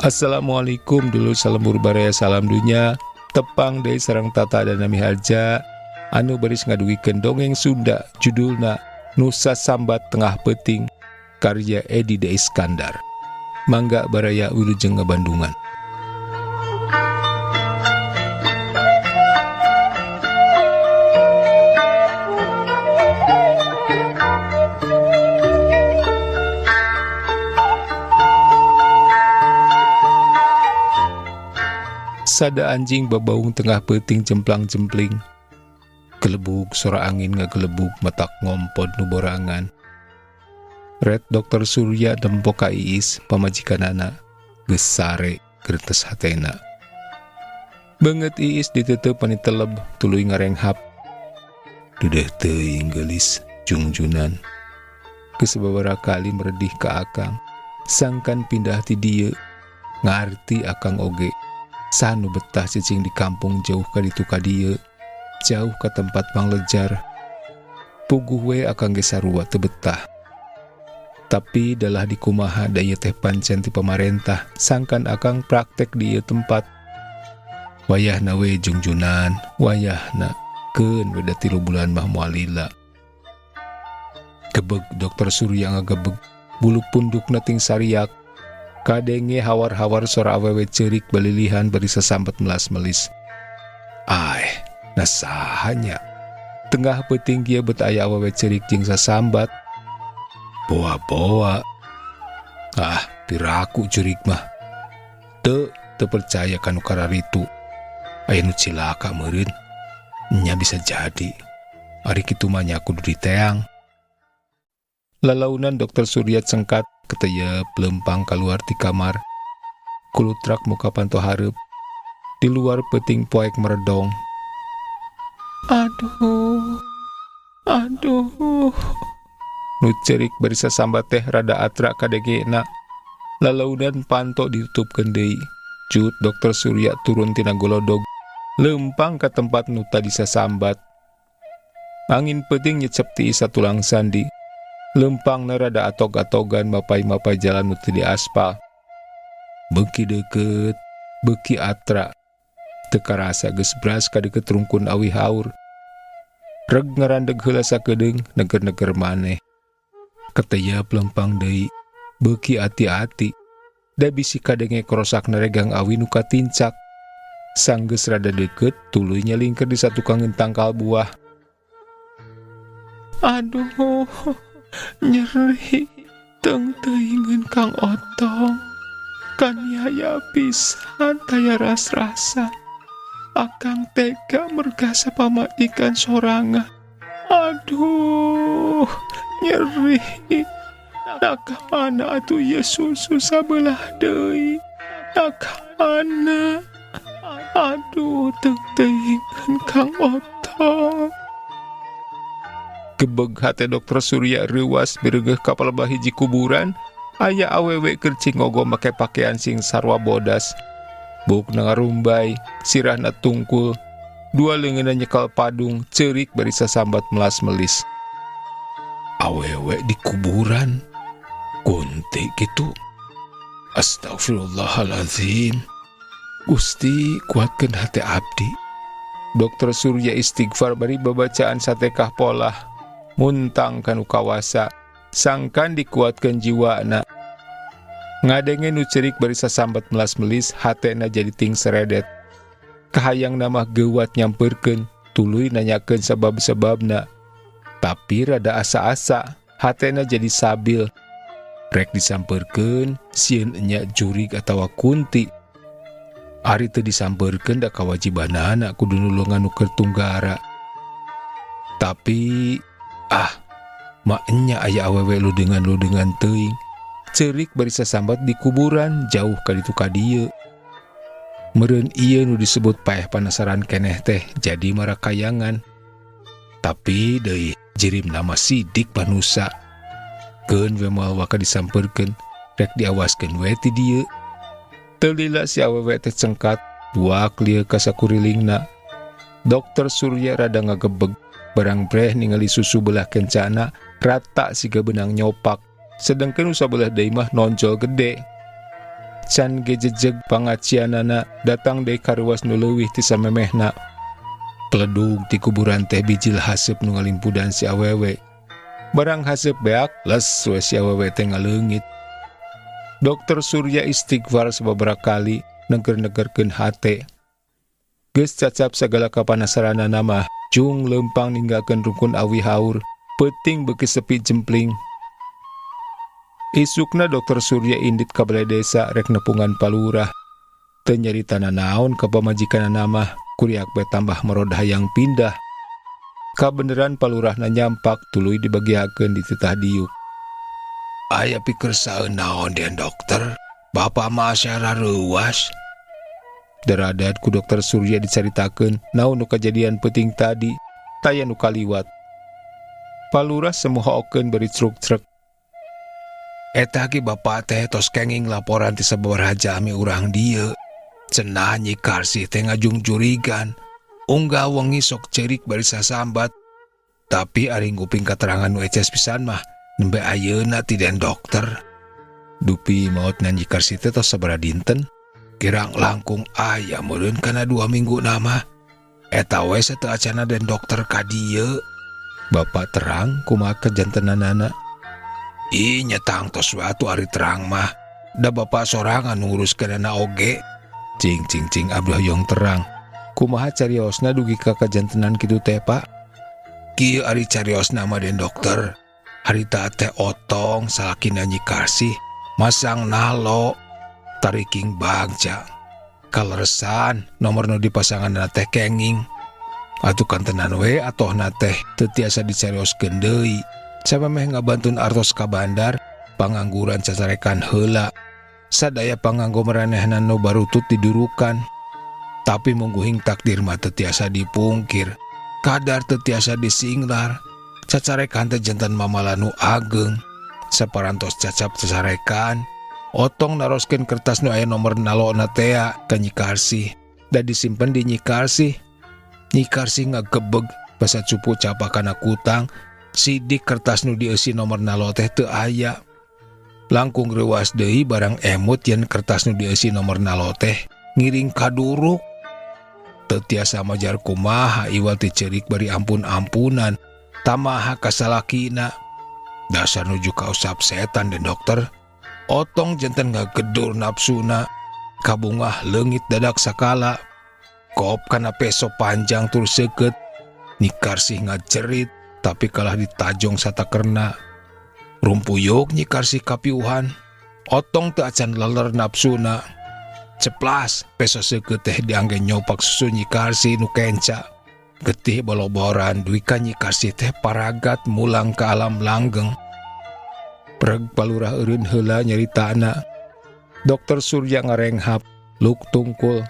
Assalamualaikum dulur salembur baraya salam dunya tepang deui sareng Tata dan Nami Harja anu baris ngadugikeun dongeng Sunda judulna Nusa Sambat Tengah Peuting karya Edi D. Iskandar. Mangga baraya wilujeng ngabandungan. Sada anjing babaung tengah peuting jemplang-jempling. Gelebug sora angin ngagelebug matak ngompod nu borangan. Red Dokter Surya nempo ka Iis pamajikanana geus sare gertes hatena. Beungeut Iis diteuteup mani teleb tuluy ngarenghap. Deudeuh teuing geulis jungjunan. Geus sababaraha kali meredih ka akang, sangkan pindah ti dieu. Ngarti akang oge. Sanu betah cicing di kampung jauh ka ditu ka dieu, jauh ka tempat panglejar. Puguh we akang ge sarua teu betah. Tapi dalah dikumaha da ieu teh pancen ti pamarentah, sangkan akang praktek di ieu tempat. Wayahna we jungjunan, wayahna keun we da 3 bulan mah moal lila. Gebeg Dokter Surya ngagebeg, bulu pundukna ting sariak. Kadenge hawar-hawar sora awewe ceurik balilihan bari sasambat melas-melis. Aih, nasahanya. Tengah peuting kieu bet aya awewe ceurik jeung sasambat. Boa-boa. Ah, piraku ceurik mah. Teu, teu percaya kanu kararitu. Aya nu cilaka meureun. Nya bisa jadi. Ari kitu mah nya kudu diteang. Lalaunan Dokter Surya cengkat keteyep lempang keluar ti kamar. Kulutrak muka panto hareup. Di luar peuting poek meredong. Aduh, aduh. Nu ceurik bari sasambat teh rada atra kadegena. Lalaunan panto ditutupkeun deui. Cut Dokter Surya turun tina golodog. Lempang ka tempat nu tadi sasambat. Angin peuting nyecep ti isa tulang sandi. Lempang na rada atog-atogan mapai-mapai jalan nu teu diaspal. Beuki deukeut, beuki atra. Teu karasa geus bras ka deukeut rungkun awi haur. Reg ngarandeg heula sakedeung neger-neger maneh. Keteyap lempang deui, beuki ati-ati. Da bisi kadenge krosak naregang awi nu katincak. Sanggeus rada deukeut, tuluy nyalingker di satukangeun tangkal buah. Aduh, nyeri teung teuingeun Kang Otong. Kaniaya pisan taya ras-rasa. Akang tega mergasa pamajikan sorangan. Aduh, nyeri. Nak mana atuh ieu susu sabelah deui? Nak mana? Aduh, teung teuingeun Kang Otong. Gebeg hate Dokter Surya reuwas bireugeuh ka palebah hiji kuburan, aya awewe keur cingogo make pakaian sing sarwa bodas. Buukna ngarumbay, sirahna tungkul, dua leungeunna nyekel padung, ceurik bari sasambat melas-melis. Awewe di kuburan, kunti kitu. Astagfirullahalazim. Gusti kuatkeun hate abdi. Dokter Surya istighfar bari babacaan satekah polah. Muntang kanu kawasa, sangkan dikuatkeun jiwana. Ngadenge nu ceurik bari sasambat melas-melis, hatena jadi ting seredet. Kahayang mah geuwat nyampeurkeun, tuluy nanyakeun sabab-sababna. Tapi rada asa-asa, hatena jadi sabil. Rek disampeurkeun, sieun enya jurig atawa kunti. Ari teu disampeurkeun da kawajibanana kudu nulungan nu keur tunggara. Tapi ah, maknya aya awewe ludengan-ludengan teuing. Ceurik bari sasambat di kuburan jauh ka ditu ka dieu. Meureun ieu nu disebut paeh panasaran keneh teh jadi marakayangan. Tapi deui jirim nama sidik manusa. Keun we moal waka disampeurkeun, rek diawaskeun we ti dieu. Teu lila si awewe teh cengkat, buak lieu ka sakurilingna. Dokter Surya rada ngagebeg. Barang breh ningali susu belah kencana rata siga benang nyopak, sedangkan nu sabelah deui mah nonjol gede. Can ge jejeg pangacianana datang deui karuas nu leuwih ti samemehna. Peledug ti kuburan teh bijil haseup nu ngalimpudan si awewe. Barang haseup beak, les we si awewe teh ngaleungit. Dokter Surya istighfar sababaraha kali neger-negerkeun hate. Geus cacap sagala kapanasaranana mah, jung leumpang ninggalkeun rungkun awi haur, peuting beuki sepi jempling. Isukna Dokter Surya indit ka balai desa rek nepungan palurah. Teu nyaritana naon ka pamajikanana mah, kuriak bae tambah merod hayang pindah. Kabeneran palurahna nyampak tuluy dibagiakeun di titah diuk. Aya pikersaeun naon den dokter? Bapa mah asa rareuwas. Daradat ku Dokter Surya dicaritakeun naon nu kajadian peuting tadi, taya nu kaliwat. Palurah semuhaokeun bari cruk-crek. Eta ge bapa teh tos kenging laporan ti sababaraha jalmi urang dieu. Cenah Nyi Karsih teh ngajungjurigan. Unggal wengi sok ceurik bari sasambat. Tapi ari nguping katerangan nu eces pisan mah nembe ayeuna ti den dokter. Dupi maot Nyi Karsih teh tos sabaraha dinten? Kirang langkung aya meureun kana 2 minggu nama. Eta we sateu acana den dokter ka dieu. Bapak terang kumaha kajantenanana? Ih, nya tangtos we atuh ari terang mah. Da bapak sorangan nguruskeunana oge. Cing cing cing abdi hoyong terang. Kumaha cariosna dugi ka kajantenan kitu teh, Pak? Kieu ari cariosna mah den dokter. Harita teh otong salakina Nyi Karsih masang nalo tariking bagja. Kaleresan nomor nu dipasanganna teh kenging. Atuh kantenan we atohna teh teu tiasa dicarioskeun deui. Samemeh ngabantun artos ka bandar, pangangguran cacarekan heula. Sadaya panganggo maranehna nu barutut didurukan. Tapi mungguhing takdir mah teu tiasa dipungkir. Kadar teu tiasa disinglar. Cacarekan teh janten mamala nu ageng. Saparantos cacap cacarekan, otong naroskeun kertas nu aya nomor nalona tea ka Nyi Karsih. Da disimpen di Nyi Karsih. Nyi Karsih ngagebeg basa cupu capakana kutang. Sidik kertas nu dieusi nomor nalo teh teu aya. Langkung reuas deui barang emut yen kertas nu dieusi nomor nalo teh ngiring kaduruk. Teu tiasa majar kumaha iwal ti ceurik bari ampun-ampunan. Tamaha kasalakina. Dasar nuju kausap setan den dokter. Otong janten ngagedur nafsuna. Kabungah leungit dadak sakala. Kop kana peso panjang tur seukeut. Nyi Karsih ngajerit tapi kalah ditajong satakerna. Rumpuyuk Nyi Karsih kapiuhan. Otong teu acan leler nafsuna. Ceplas peso seukeut teh diangge nyopak susu Nyi Karsih nu kenca. Getih boloboran duwi ka Nyi Karsih teh paragat mulang ka alam langgeng. Preg palurah eureun heula nyaritana. Dokter Surya ngarenghap, luk tungkul.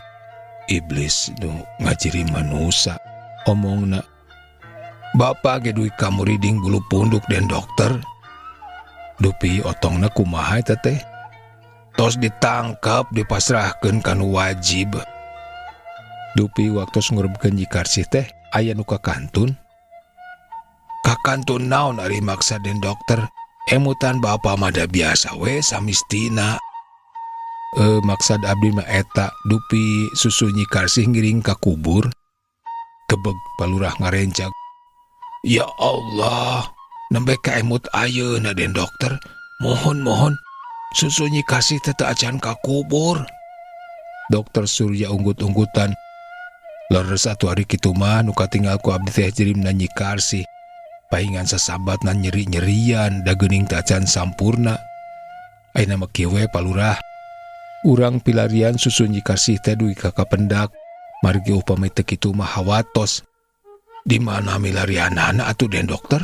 Iblis nu ngajiri manusa, omongna. Bapak ge duwi kamuriding bulu punduk den dokter. Dupi otongna kumaha eta teh? Tos ditangkap dipasrahkeun ka nu wajib. Dupi waktos ngurebkeun Nyi Karsih teh aya nu kakantun. Kakantun naon ari maksa den dokter? Emutan bapa mah da biasa we samistina. Maksad abdi mah eta dupi susu Nyi Karsih ngiring ka kubur. Kebeg palurah ngarencag. Ya Allah, nembe ka emut ayeuna den dokter. Mohon mohon susu Nyi Karsih teh teu acan ka kubur. Dokter Surya unggut-unggutan. Leres atuh ari kitu mah nu katinggal ku abdi teh jirimna Nyi Karsih. Paingan sasambatna nyeri-nyerian da geuning teu acan sampurna. Ayeuna mah kieu we palurah. Urang pilarian susu Nyi Karsih teh dugi ka kapendak. Margi upami teu kitu mah hawatos. Di mana milarianana atuh den dokter?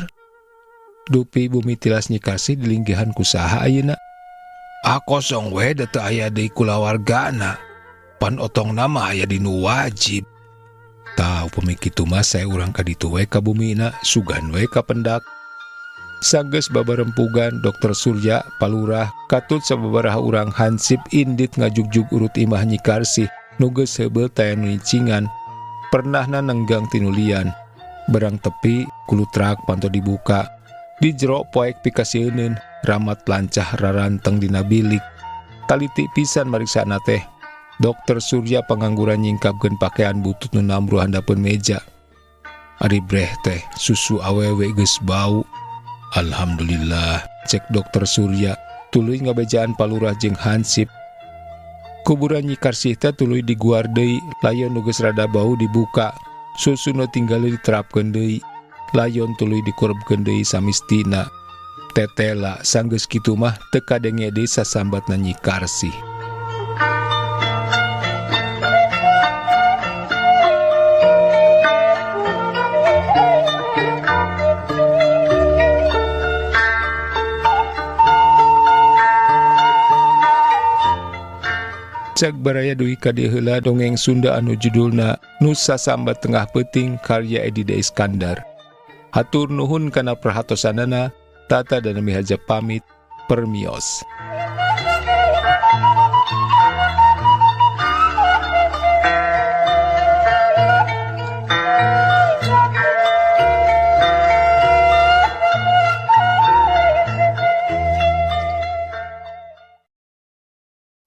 Dupi bumi tilas Nyi Karsih dilinggihan ku saha ayeuna? Ah kosong we da teu aya deui kulawargana. Pan otongna mah aya di nu wajib. Tah upami kitu mah sae urang ka ditu we ka bumina, sugan we ka pendak. Sanggeus babarempugan Dokter Surya palurah katut sababaraha urang hansip indit ngajugjug urut imah Nyi Karsih nu geus heubeul taya nu nyicingan. Pernahna nenggang tinulian. Barang tepi kulutrak panto dibuka. Di jero poek pikasieuneun, ramat lancah raranteng dina bilik. Taliti pisan mariksana teh. Dokter Surya pangangguran nyingkapkeun pakaian butut nu nambru handapeun meja. Ari breh teh susu awewe geus bau. Alhamdulillah, cek Dokter Surya tuluy ngabejaan palurah jeung hansip. Kuburan Nyi Karsih teh tuluy diguar deui, layon nu geus rada bau dibuka. Susu nu tinggali diterapkeun deui, layon tuluy dikurebkeun deui samistina. Tetela sanggeus kitu mah teu kadenge deui sasambatna Nyi Karsih. Cek baraya dugi ka dieu heula dongeng Sunda anu judulna Nu Sasambat Tengah Peuting karya Edi D. Iskandar. Hatur nuhun kana perhatosanana, Tata dan Mihaja pamit, permios.